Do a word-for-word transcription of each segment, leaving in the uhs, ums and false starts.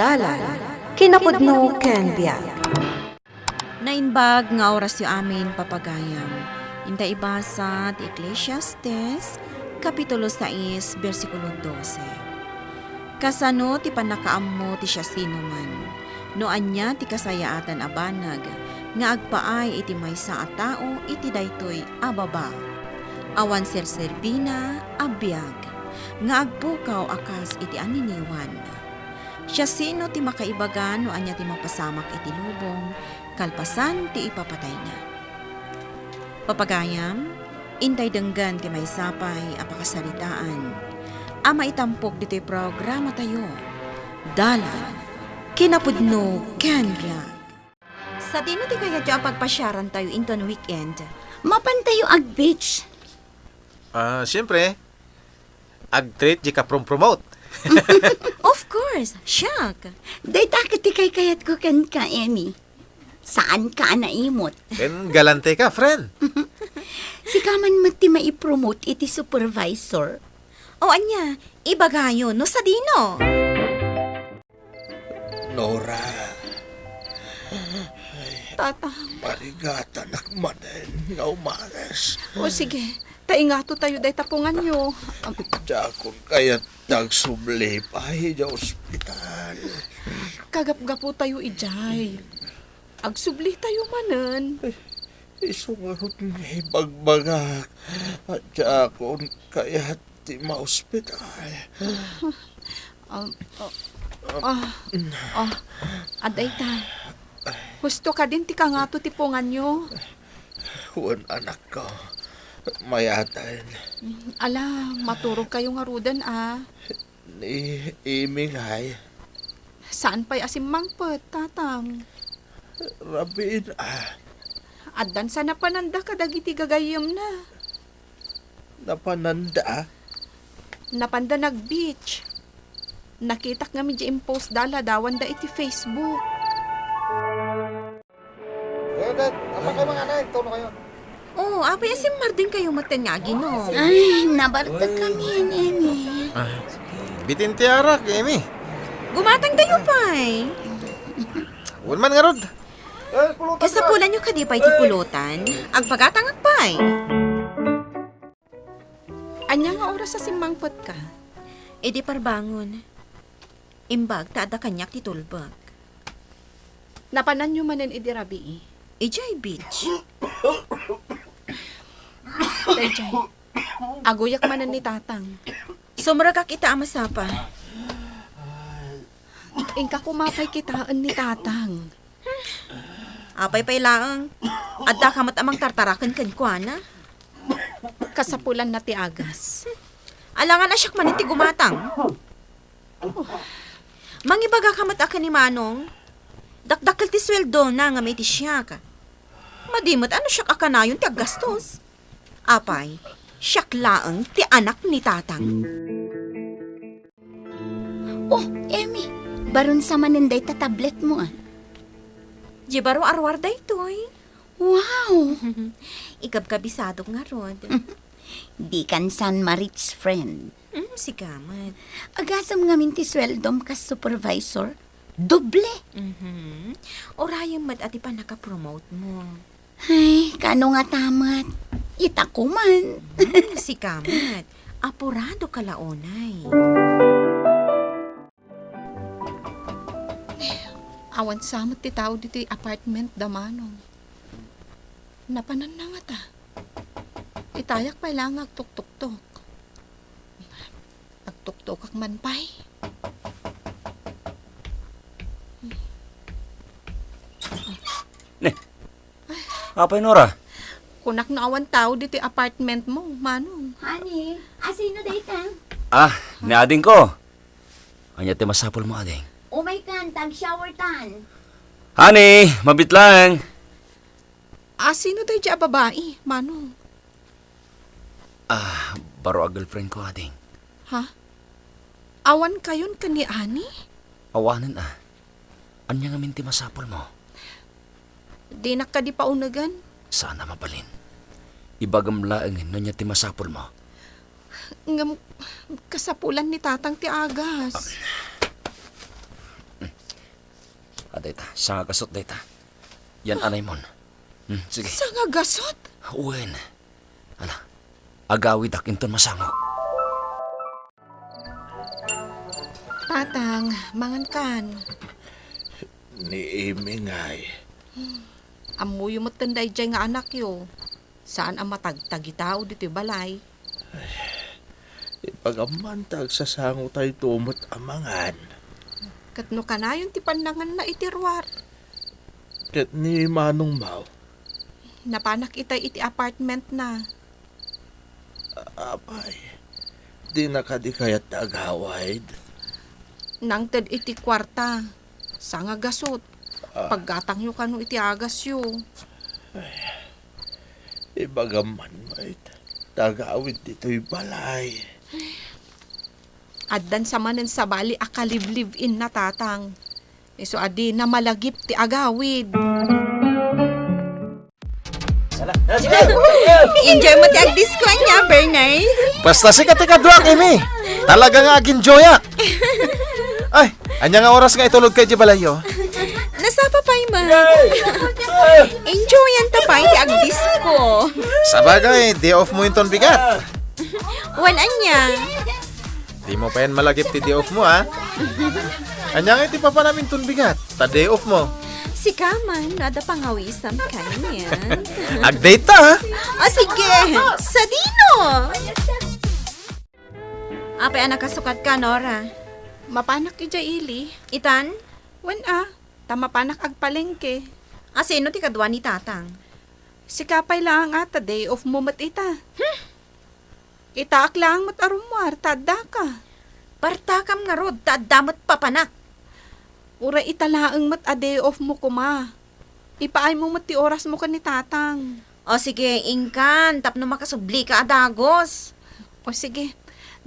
Dalan, kinapudno ken biag. Naimbag nga orasyo amin, papagayam. Inta ibasa ti Ecclesiastes, Kapitulo sais, bersikulo dose. Kasano ti pannakaammo ti siasinoman? No ania ti kasayaatan a banag nga agpaay iti maysa a tao iti daytoy a baba, awan serserbina a biag, nga agpukaw a kas iti aniniwan. Siasino ti makaibaga no ania ti mapasamak iti lubong kalpasan ti ipapatayna? Papagayam, intay denggen ti maysa pay a pakasaritaan a maitampok ditoy programatayo, Dalan, Kinapudno ken Biag. Sadino ti kayatyo a pagpasiarantayo inton weekend? Mapantayo ag-beach. Ah, siyempre, ag-treat di ka prom-promote. Of course, siak. Dayta ket ti kaykayatko kenka, Emmy. Saanka a naimot. Ken galante ka, friend. Sika man met ti maipromote iti supervisor. O ania, ibagayo no sadino. Nora. Tatang. Marigatanak manen nga umalis. O sige, ta ingatotayo dayta punganyo. Am- Diakon kayat ti agsubli pay idiay ospital. Kagapgaputayo idiay. Agsublitayo manen. Isu ngarud nga ibagbagak a diakon kayat ti maospital. Um, oh, ah, ah, adda ita. Husto kadin ti kangato ti punganyo. Wen, anakko. Mayaten. Ala, maturogkayo ngaruden, a. Ni Imi ngay? Saan pay a simmangpet, Tatang? Rabiin, a. Addan sa napananda kadagiti gagayyemna. Napananda? Napanda nag-beach. Nakitak ngamin di impost da ladawan da iti Facebook. Eh, dad, apa kayo mga anak? Tuno kayo. Oh, apay a simmardengkayo metten nga aginom. Ay, nabartek kami, Emi. Ah, bitin ti arak, Emi. Gumatangkayo pay. Wen man ngarud. Eh, pulutan ka. Kasapulanyo kadi pay ti pulutan? Agpagatangak pay. Ania nga oras a simmangpetka? Idi parbangon. Imbag ta adda kaniak ti tulbek. Napananyo manen idi rabii? Idiay beach. Daydiay. Aguyek manen ni Tatang. Sumrekak ita a masapa. Inka koma pay kitaen ni Tatang. Apay pay laeng, addaka met a mangtartaraken kenkuana. Kasapulanna ti agas. Alangan a siak manen ti gumatang. Mangibagaka met a ken ni Manong, dakdakkel ti sueldona ngem iti siak. Madi met a no siak a kanayon ti aggastos. Apay, siak laeng ti anak ni Tatang. Oh, Emmy, baron sa manen dayta tablet mo, ah. Di baro a ruar daytoy. Wow! Ikabkabisadok ngarud. Dikan san ma-rich friend. Mm, sika met. Agasem ngamin ti sueldom kas supervisor. Doble! Mhm. Urayem met a ti pannakapromote mo. Ay, kano ngata met? Ita ko man. Hmm, sika met. Apurado ka la unay. Awan sa met ti tao ditoy apartment da Manong. Napananna ngata. Itayak pay la nga agtuktoktok. Agtuktokak man pay. Ne. Apay, Nora? Kunak no awan tao ditoy apartment mo, Manong. Honey, asino dayta? Ah, ni ading ko. Ania ti masapul mo, ading? Umay kan, tag-shower tan. Honey, mabit lang. Asino daydiay a babai, Manong? Ah, baro a girlfriend ko, ading. Ha? Awan kayon ken ni Ani? Awanen a. Ania ngamin ti masapul mo? Dinak kadi paunegen? Saan a mabalin. Ibagam laengen no ania ti masapul mo. Ngem kasapulan ni Tatang ti agas. Dayta, sangagasut dayta. Yan, anaymon. Hmm, sige. Sangagasut? Wen. Ala, agawidak inton masango. Tatang, mangankan. Ni Amy ngay. Ammoyo metten daydiay nga anakyo. Saan a matagtagitao ditoy balay. Ibagam man ta agsasangotayto met a mangan. Ket no kanayon ti pannanganna iti ruar? Ket ni manongmo? Napanak itay iti apartmentna. Apay, dina kadi kayat ti agawid? Nangted iti kuarta. Sangagasut. Ah. Paggatangyo kano iti agasyo. Ibagam man met, ta agawid ditoy balay. Addan sa manen sabali a kalibliv-inna, Tatang. Isu a dina malagip ti agawid. Enjoy mo ti agdisko ania, Bernay? Basta sika ti kaduak, Amy. Talaga nga aginjoyak. Ay, ania nga oras nga itulod kay di balayyo? Nasapa pay man. Enjoyan ta pay ti agdisko. Sabagay, day off mo inton bigat. Wen ania? Di mo payen malagip ti day off mo, a? Ania nga iti papanam inton bigat? Ta day off mo. Sika man, no adda pangawisam kanian. Agdayta, a? O, sige. Sadino? Apay a nakasukatka, Nora? Mapanak idiay ili. Itan? Wen a, ta mapanak agpalengke. A, sino ti kadua ni Tatang? Sika pay laeng a, ta day off mo met ita. Hmm? Itaak laeng met a rummuar, ta addaka. Partakam ngarud, ta adda met papanak. Uray ita laeng met a day off mo koma. Ipaaymo met ti oras mo ken ni Tatang. O sige, inkan, tapno makasublika a dagus. O sige,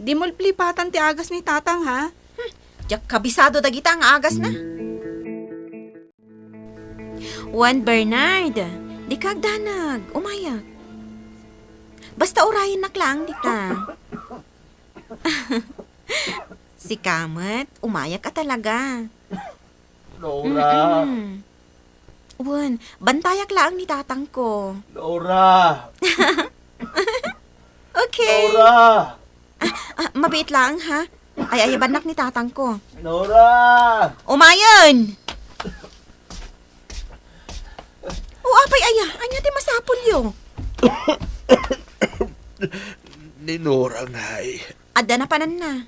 dimo liplipatan ti agas ni Tatang, ha? Hmm, diak kabisado dagita nga agasna. Wen, Bernard, dika agdanag, umayak. Basta urayennak laeng dita. Sika met, umayak a talaga. Nora. Mm-mm. Wen, bantayak laeng ni Tatangko. Nora. Okay. Nora. Ah, ah, mabiit laeng, ha? Ay-ayabannak ni Tatangko. Nora! Umayen! O, apay aya, ania ti masapulyo? Ni Nora ngay. Adda napananna.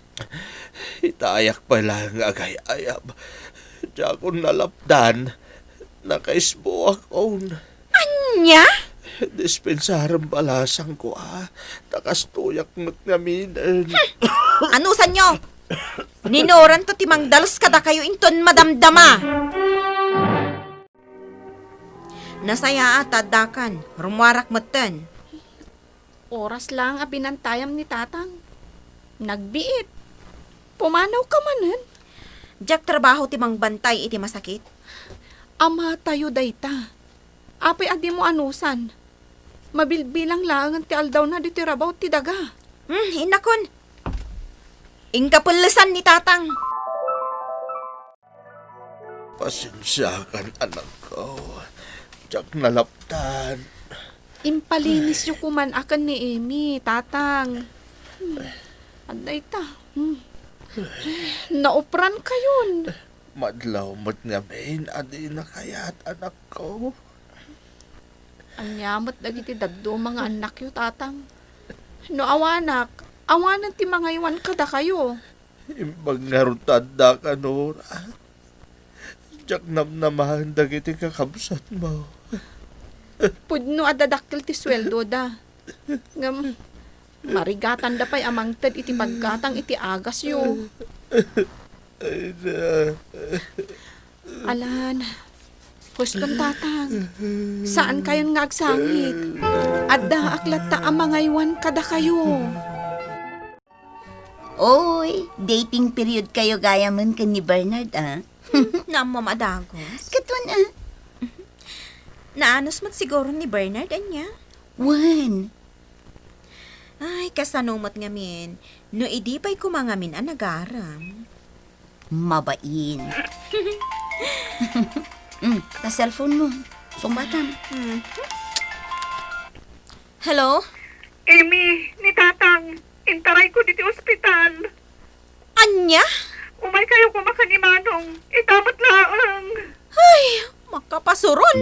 Itayak pay laeng nga agay-ayab. Diakon nalapdan. Nakaisboakon. Ania? Dispensarem balasangko, a. Ta kastoyak met ngaminen. Hmm. Anusanyo? Ni Noranto ti mangdalus kadakayo inton madamdama. Nasayaat ta addakan, rummuarak metten. Oras laeng a binantayam ni Tatang. Nagbiit. Pumanawka manen? Diak trabaho ti mangbantay iti masakit. Amatayo dayta. Apay a dimo anusan? Mabilbilang laengen ti aldawna ditoy rabaw ti daga. Hmm, innakon. Inka pellesan ni Tatang. Pasensiakan, anakko. Diak nalapdan. Impalinisyo koman a ken ni Amy, Tatang. Hmm. Adda ita. Hmm. Nauprankayon. Madlaw met ngamin a dina kayat, anakko. Ania met dagiti dadduma nga annakyo, Tatang? No awanak, awanen ti mangaywan kadakayo. Imbag ngarud ta addaka, Nora. Diak namnamaen dagiti kakabsatmo. Pudno a dadakkel ti sueldoda. Ngem, marigatanda pay a mangted iti paggatang iti agasyo. Ay na. Alan, huston, Tatang. Saankayon nga agsangit. Addaak latta a mangaywan kadakayo. Oy, dating period kayo gayamen ken ni Bernard, a? Naammo a dagus. Ket wen, a? Naanus met siguro ni Bernard, ania? Wen. Ay, kasano met ngamin, no idi pay koma ngamin a nagaram. Mabain. Mm, ta cellphone mo. Sungbatan. Mm. Hello? Amy, ni Tatang, intaray ko diti ospital. Ania? Umay kayo koma ken ni Manong. Ita met laeng. Ay, makapasuron.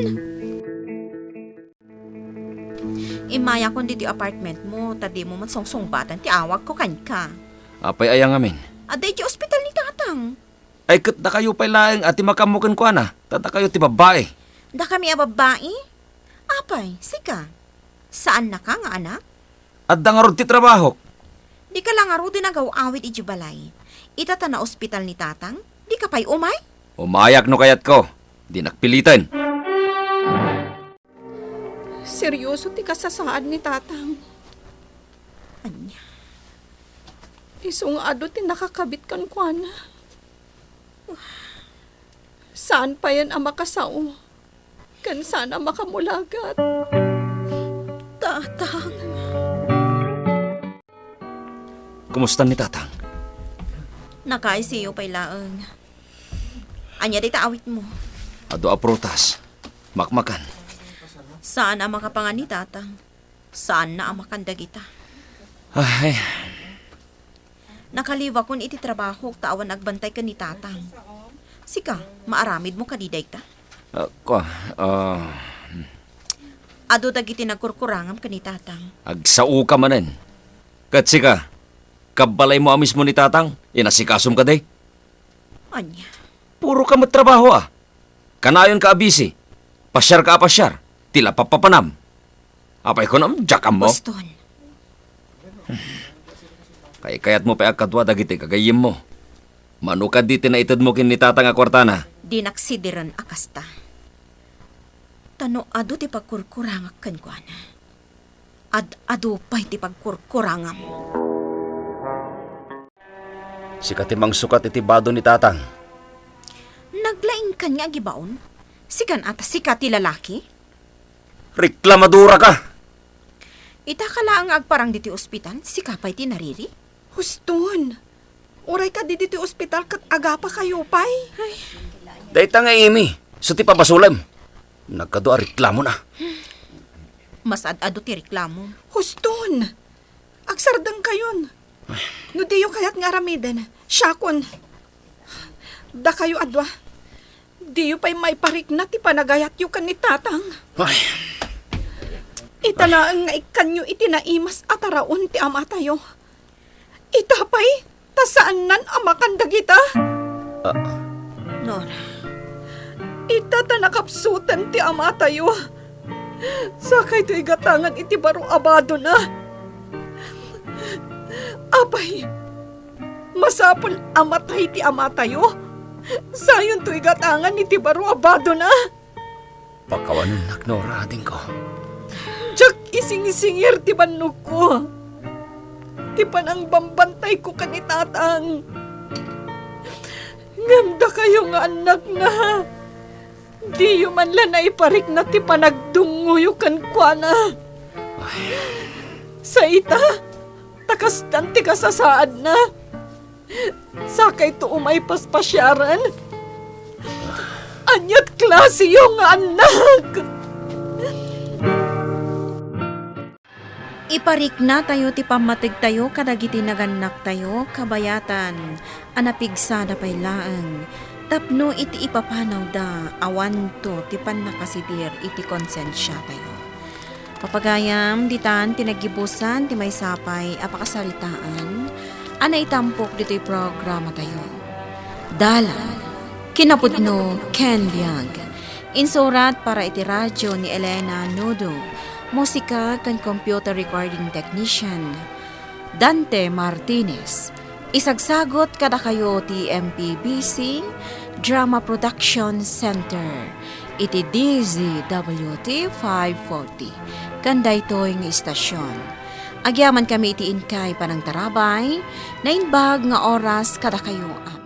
Immayakon ditoy apartment mo, ta dimo met sungsungbatan ti awagko kenka. Apay aya ngamin? Adda iti ospital ni Tatang. Ay, ket dakayo pay laeng a ti makaammo kenkuana, ta dakayo ti babbai. Dakami a babbai? Apay, sika? Saannaka nga anak? Adda ngarud ti trabahok. Dika la ngaruden agaw-awid idiay balay. Ita ta naospital ni Tatang, dika pay umay? Umayak no kayatko. Dinak piliten. Seryoso ti kasasaad ni Tatang. Ania? Isu nga adu ti nakakabit kenkuana. Saan payen a makasao? Ken saan a makamulagat? Tatang. Kumusta ni Tatang? Naka-I C U pay laeng. Ania dayta awitmo? Adu a prutas. Makmakan. Saan a makapangan ni Tatang. Saanna a makan dagita. Ay. Nakaliwakon iti trabahok ta awan agbantay ken ni Tatang. Sika, maaramidmo kadi dayta? Ah, kua, ah, Adu dagiti nagkurkurangam ken ni Tatang. Agsaoka manen. Ket sika, kabbalaymo a mismo ni Tatang, inasikasom kadi? Ania? Puro ka met trabaho, a. Kanayonka a busy. Pasiarka a pasiar. Ti la papapanam. Apay kunam, diak ammo? Boston. Kaykayatmo pay a kadua dagiti gagayyemmo. Mano kadi ti naitedmo ken ni Tatang a kuartana? Dinak sidiren a kasta. Ta no adu ti pagkurkurangak kenkuana, ad-adu pay ti pagkurkurangam. Sika ti mangsukat iti bado ni Tatang. Naglaingkan nga agibaon? Sikan a ta sika ti lalaki? Reklamadora ka! Ita ka laeng nga agparang ditoy ospital, sika pay ti nariri? Huston! Uray kadi ditoy ospital ket agapakayo pay? Ay. Dayta nga, Amy, isu ti pabasolem. Nagkadu a reklamona. Mas ad-adu ti reklamo. Huston! Agsardengkayon. No diyo kayat nga aramiden, siakon. Dakayo a dua, diyo pay maiparikna ti panagayatyo ken ni Tatang. Ay. Ita laeng nga ikkanyo iti naimas a taraon ti amatayo. Ita pay, ta saannan a makan dagita. Ah. Nora. Ita ta nakapsuten ti amatayo. Sakayto igatangan iti baro a badona. Apay, masapul a matay ti amatayo? Sayonto igatangan iti baro a badona. Pakawanennak, Nora, adingko. Diak isingsingir ti bannogko. Ti panangbambantayko ken ni Tatang. Ngem dakayo nga annakna, diyo man la naiparikna ti panagdungngoyo kenkuana. Ay. Sa ita, ta kastan ti kasasaadna. Sakayto umay paspasiaren? Aniat klaseyo nga annak? Ipariknatayo ti pammategtayo kadagiti nagannaktayo kabayatan a napigsada pay laeng tapno iti ipapanawda awanto ti pannakasidir iti konsensiatayo. Papagayam, ditan ti naggibusan ti maysa pay a pakasaritaan a naitampok ditoy programatayo. Dalan, kinapudno ken biag. Insurat para iti radio ni Elena Nudo. Musika ken computer recording technician, Dante Martinez. Isagsagut kadakayo ti M P B C Drama Production Center iti D Z W T five forty. Ken daytoy nga istasyon, agyamankami iti inkay panangtarabay, naimbag nga oras kadakayo amin.